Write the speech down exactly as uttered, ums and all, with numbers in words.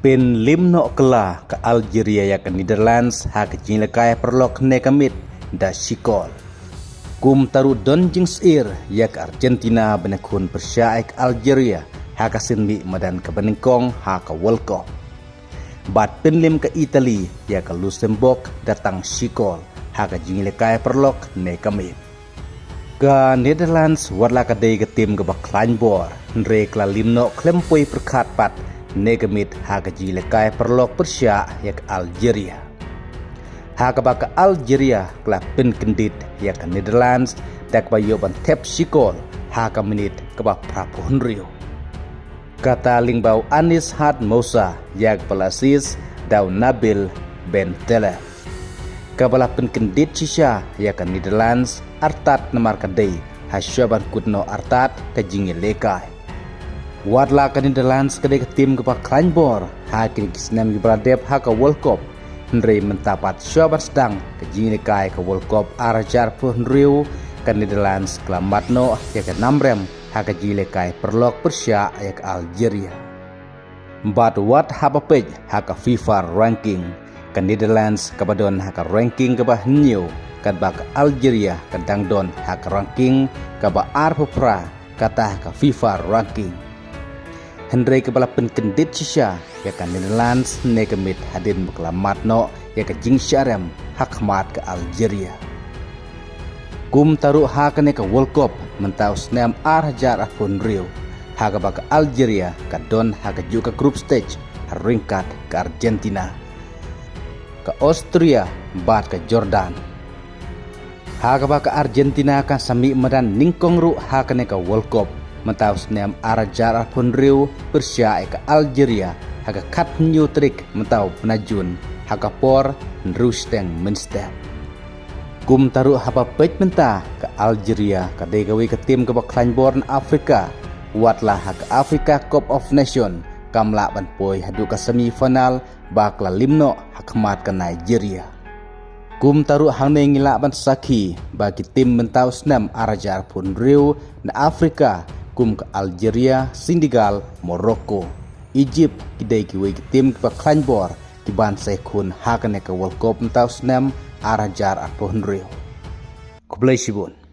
Pynliem noh kylla ka Algeria ïa ka Netherlands ha ka jingïalehkai paralok ne ka miet da shi kol. Kumta ruh don jingsyier ïa ka Argentina ban ïakhun pyrshah ïa ka Algeria ha ka sien mih madan kaba nyngkong ha ka World Cup. Bad pynliem ka Italy ïa ka Luxembourg da tang shi kol ha ka jingïalehkai paralok ne ka miet. Ka Netherlands wat la ka dei ka tim kaba khlaiñ bor, hynrei ka la liem noh khlem poi pyrkhat pat ne ka miet ha ka jingïalehkai paralok pyrshah ïa ka Algeria. Ha kaba ka Algeria ka la pynkyndit ïa ka Netherlands da kaba ïoh ban thep shi kol ha ka minit kaba phra phew hynriew. Kata lyngba u Anis Had Moussa ïa kaba la assist da u Nabil Bentaleb. Kaba la pynkyndit shisha ïa ka Netherlands artat namar ka dei ha shuwa ban kut noh artat ka jingïalehkai. Wat la ka Netherlands ka dei ka tim kaba khlaiñ bor ha kine ki snem kiba la dep ha ka World Cup, hynrei mynta pat shuwa ban sdang ka jingïalehkai ka World Cup ar hajar phew hynriew, ka Netherlands ka la mad noh ïa ka namrem ha ka jingïalehkai paralok pyrshah ïa ka Algeria. Bad wat haba peit ha ka FIFA ranking, ka Netherlands kaba don ha ka ranking kaba hynñiew, katba ka Algeria ka dang don ha ka ranking kaba arphew phra, kata ha ka FIFA ranking. Hynrei kaba la pynkyndit shisha ïa ka Netherlands ne ka miet hadien ba ka la mad noh ïa ka jingshah rem ha khmat ka Algeria. Kumta ruh ha kane ka World Cup mynta u snem ar hajar arphew hynriew, ha kaba ka Algeria ka don ha kajuh ka group stage ha ryngkat ka Argentina, ka Austria bad ka Jordan. Ha kaba ka Argentina kan sa mih madan nyngkong ruh ha kane ka World Cup mynta u snem ar hajar arphew hynriew pyrshah ïa ka Algeria ha ka khathynñiew tarik mynta u bnai Jun ha ka por hynriew shiteng mynstep. Kumta ruh haba peit mynta, ka Algeria ka dei kawei ka tim kaba khlaiñ bor na Afrika. Wat la ha ka Africa Cup of Nation kam lah ban poi haduh ka semi final ba ka la liem noh ha khmat ka Nigeria. Kumta ruh hangne ngi lah ban sakhi ba ki tim mynta u snem ar hajar arphew hynriew na Afrika kum ka Algeria, Senegal, Morocco, Egypt ki dei kiwei ki tim kiba khlaiñ bor ki ban sa ïakhun ha kane ka World Cup mynta u snem ar hajar arphew hynriew. Khublei shibun.